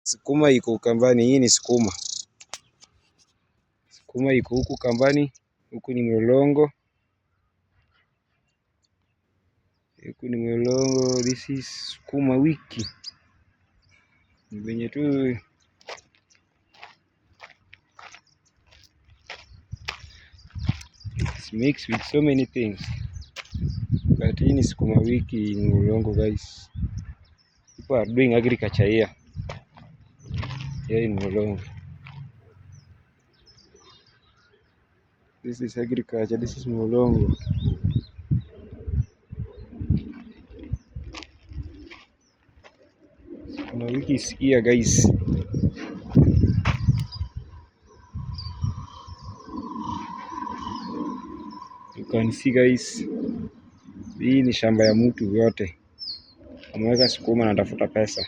Sukuma iko Ukambani, hii ni sukuma. Sukuma iko huku Ukambani, huku ni Mlolongo. Huku ni Mlolongo, this is sukuma wiki. Ni venye tu it's mixed with so many things. But hii ni sukuma wiki in Mlolongo, guys. People are doing agriculture here. Here in Mlolongo. This is agriculture, this is Mlolongo. Sukuma wiki is here, guys. You can see, guys. Hii ni shamba ya mtu yote. Ameweka sukuma na anatafuta pesa.